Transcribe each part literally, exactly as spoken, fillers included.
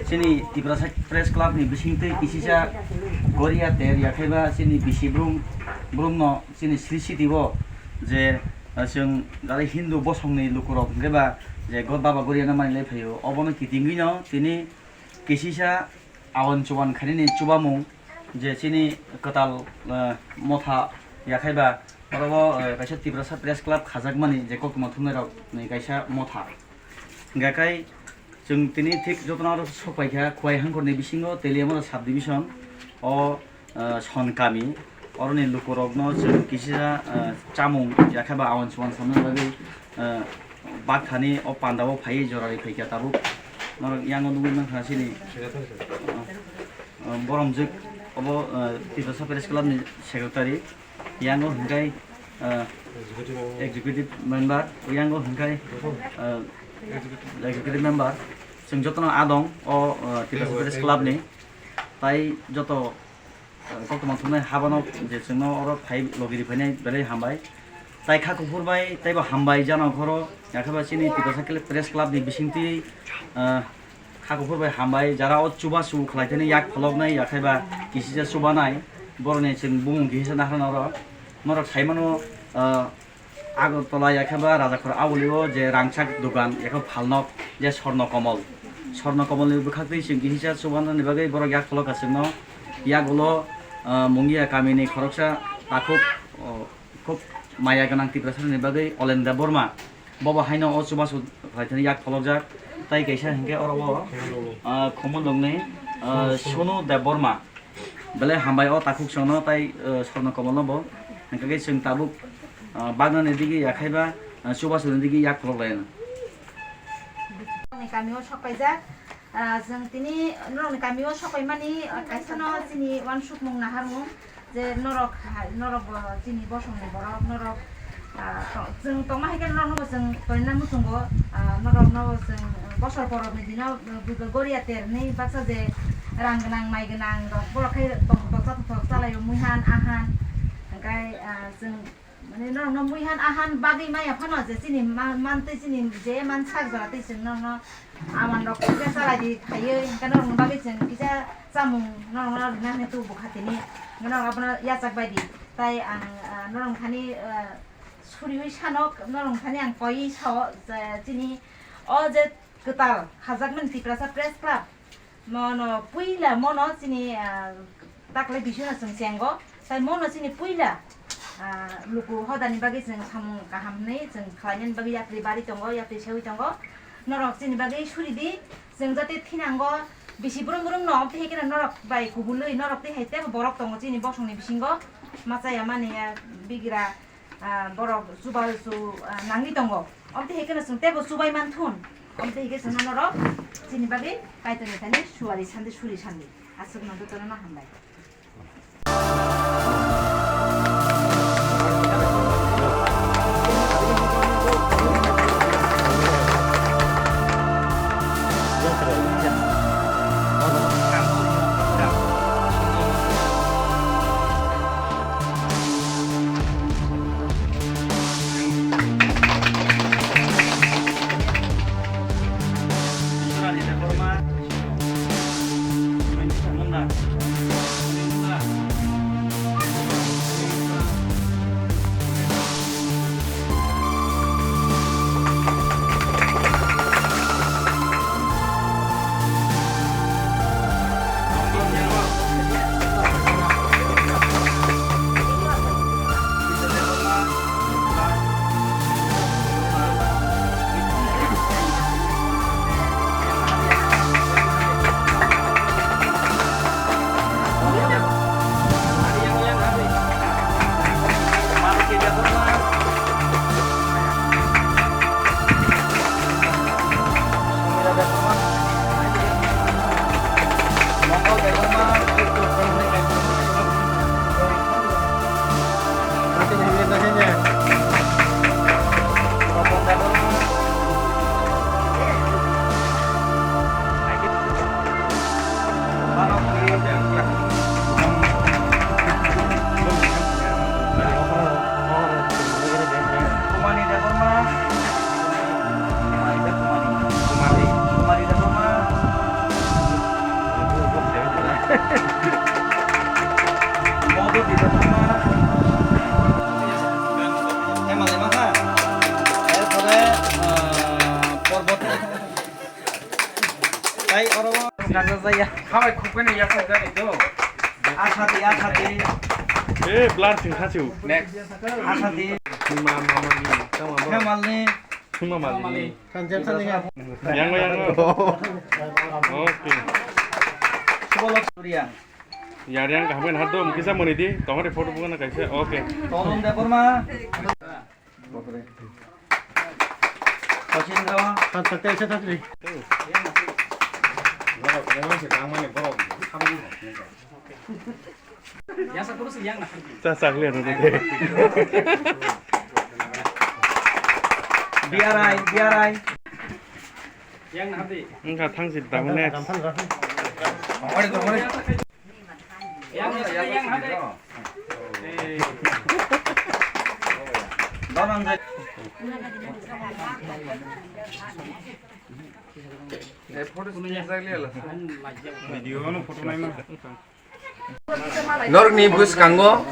Chini Tiprasa Press Club ni bisingtwi kisisa goria ter yakhaiba chini bisi brum, brum no chini sri siti o je, ah, chwng jara Hindu bosong ni lukurok hwnkhe ba je God Baba goria no mani lai phaio, obono kitingwi no tini kisisa awan chuban khainani chubamung je chini kwtal, ah, motha yakhaiba oro o, ah, kaisa Tiprasa Press Club khajakmani je koktwma thumnairok ni kaisa motha. Hingkha khe chwng tini thik jotono aro sok paikha Khowai Hangkhorni bisingo Teliamura sub division o, ah, Son kami. Oroni lukurokno chwng kisisa, ah, chamung yakhaiba awan chuan samna bagwi, ah, bakthani o pandao phaiwi jorari phaikha tabuk. Norok yango nugwi mankha chini, ah, ah, boromjwk obo, ah, Tiprasa Press Club ni secretary. Yango hwnkhe, ah, executive member, yango hwnkhe, ah, executive member. Chwng jotono adong o, ah, Tiprasa Press Club ni. Tai joto, ah, koktwma thumnai habano je chwngno oro phai logi ri phainai belai hambai. Tai kha kuphur bai taibo hambai jano khoro, yakheba chini Tiprasa Press Club ni bisingtwi, ah, Kha kuphur bai hambai, jara o chubachu khlai thani yak pholoknai, yakhaiba kisisa chubanai, boroni chwng bumung kisa naharna oro. Norok saimano, ah, Agartala yakhaiba Rajakhor aulio je rangchak dogan, yakha phalnok je Swarno Komol. Swarno Komolni bwkhaktwi chwng kisisa chubanani bagwi borok yak pholokha chwngno. Yak ulo, ah, Mungia kamini khoroksa takhuk, oh, khub maya gwnang Tiprasarokni bagwi Olen Debbarma. Bobo haino o chubachu khlai thani yak pholokjak. Tai kaisa hinkhe oro o, ah, Khumulwngni, ah, Sunu Debbarma. Belai hambai o takhuk songno tai, ah, Swarno Komolno bo. Hinkhe chwng tabuk, ah, bagnani digi yakhaiba, ah, chubachuni digi yak pholok laino. Ni kami o sok paijak. Ah, chwng tini norokni kami o sok paimani, ah, kaisa no chini uansukmung naharmung. Je norok hai, norok bo chini bosongni borok, norok, ah, to-, chwng tongma hai khe norokno bo chwng tonina muchungo, ah, norokno bo chwng bosor porobni dino, ah, bwkha goria ter hinwi baksa je rang gwnang, mai gwnang rok borok khai tongthok tongthok chalaio, muihan, ahan, hwnkhe, ah, chwng, mane, norokno muihan, ahan bagwi maya phano je chini ma-, mantwi chini je mansak jora twi chwng norokno Aman rok kisa chalai di khaiwi, hwnkhe norokni bagwi chwng kisa chamung norokno rina hwnwi tubu kha tini. Hwnkhe norok abono yachak bai di. Tai ang, ah, norokni thani, ah, suriwi sano, norokni thani ang koiwi sao, je chini o je kwtal khajakmani Tiprasa Press Club, mono puila mono chini, ah, Taklai bisingno chwng chengo, tai mono chini puila, ah, luku hodani bagwi chwng samung kaham hwnwi chwng khlainani bagwi yapri bari tongo, yapri seui tongo. Norok chini bagwi suri di, chwng jate thinango bisi brum brum no, tei khe norok bai kubului norok tei hai tebo borok tongo chini bosongni bisingo. Machaya mani ya bigra, ah, borok chubachu, ah, nangwi tongo. Omtwi hai kheno chwng teibo chubai manthun. Omtwi hai khe chwngno norok chini bagwi Kaitorni thani suari sandi, suri sandi. Aswkno jotono no hambai. Khabai khukbani yasak jani do. Asati, asati. Eh, blur sing khachu. Next. Asati. Singma mamani, tama bo. Hemalni. Singma malni. Kanjam sani ya. Yango, yango. Okay. Subolok Surya. Yar yang kaham kan hadom kisa mani di, tongore photo bukan kaisa. Okay. Tolong Debbarma. Sachin Rawa. Tan sakte ese thakri. Cha sakle ro de. B R I, B R I. Engka thang si dago next. Norokni bwskango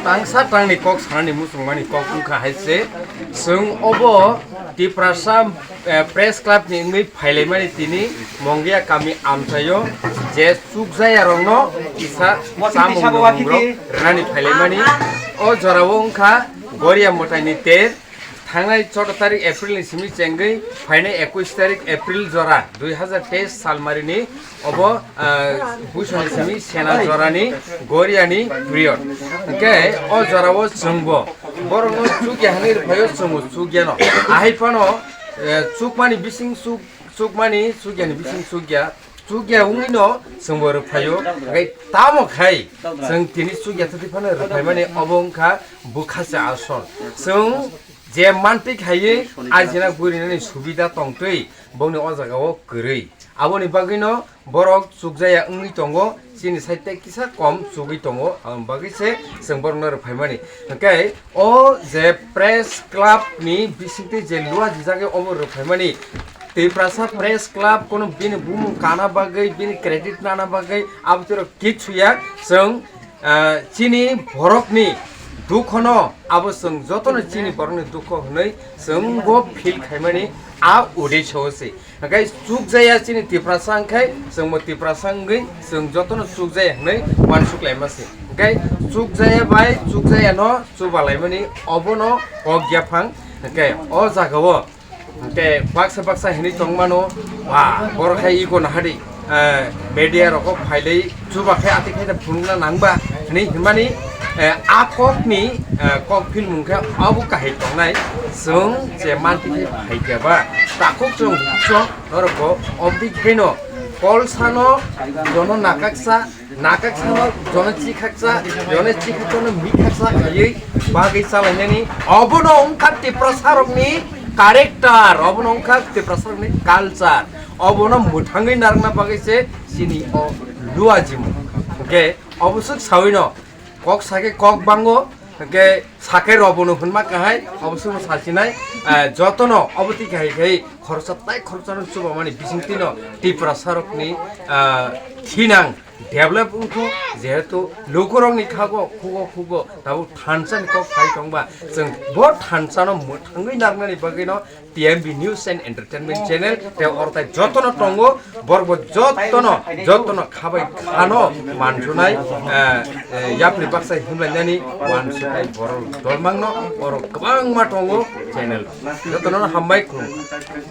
tangsa tangni kok sanani muchungmani kok wngkha hai se, chwng obo Tiprasa, eh, Press Club ni wngwi phailaimani tini Mongia kami amchaio je chukjaya rokno kisa chamung nwngmungrok rwnani phailaimani. O jorao wngkha Goria mwtaini ter, thangnai choudo tarik April ni simi chengwi phainai ekush tarik April jora dui hazar teis salmarini obo, ah, buisoni simi sena jorani Goriani period. Hwnkhe o jorao chwngbo borokno chukya hwnwi rwphaio, chwngbo chukyano. Ahai phano, eh, chukmani bising chuk-, chukmani chukyani bising chukya, chukya wngwino chwngbo rwphaio. Hwnkhe tamo khai chwng tini chukya thwtwi phano rwphaimani obo wngkha bwkhacha asol. Chwng je mantwi khaiwi ajina gurinani subida tongtwi bongni o jagao kwrwi. Aboni bagwino borok chukjaya wngwi tongo, chini side tei kisa kom chugwi tongo, aboni bagwi se chwng borokno rwphaimani. Hwnkhe o je Press Club ni bisingtwi je lua jijagwi omo rwphaimani, Tiprasa Press Club kono bini bumung kana bagwi, bini credit nana bagwi abo twerok kichu ya. Chwng Ah, chini borokni dukhono, abo chwng jotono chini borokni dukho hwnwi chwngbo feel khaimani a uddesho se. Hwnkhe chukjaya chini Tiprasa hwnkhe chwngbo Tiprasa wngwi chwng jotono chukjaya hwnwi uansuk laima se. Hwnkhe chukjaya bai chukjayano chubalaimani obono kok yaphang. Hwnkhe o jagao Hwnkhe baksa baksa hinwi tongmano, ba, borok hai ego nahadi, eh, media rokgo phailai chuba khe ati khe phunukna nangba hinwi hinmani, eh, a kokni, eh, kok philmung khe abo kahai tongnai. Chwng je manti khe phaikha ba takhuk chwng chwng norokbo obdi kheno kolsano jono nakaksa Nakaksano jono chikhaksa, jono chikhaksa no mikhaksa khaiwi bagwi chalainani. Obono wngkha Tiprasarokni character, obono wngkha Tiprasarokni culture. Obono mwthangwi narwkna bagwi se chini o luajimu. Hwnkhe obo swk sawino kok sakhe kok bango, hwnkhe sakhe robono hwnma kahai, obo swkno sachinai, eh, jotono obo twi kahai khai khoroksa tai khoroksano chubamani bisingtwino Tiprasarokni, eh, thinang develop wngkho, jehetu lukurokni khago khugo khugo tabuk thansa ni kok phai tongba, chwng bo thansa no mwthangwi narwknani bagwi no T M B News and Entertainment Channel tei oro tai jotono tongo, borok bo jotono, jotono khabai khano manjunai, eh, eh, yapri baksa himlainani wansuknai borok dolmangno oro kwbangma tongo channel. Jotono hambai khulumkha.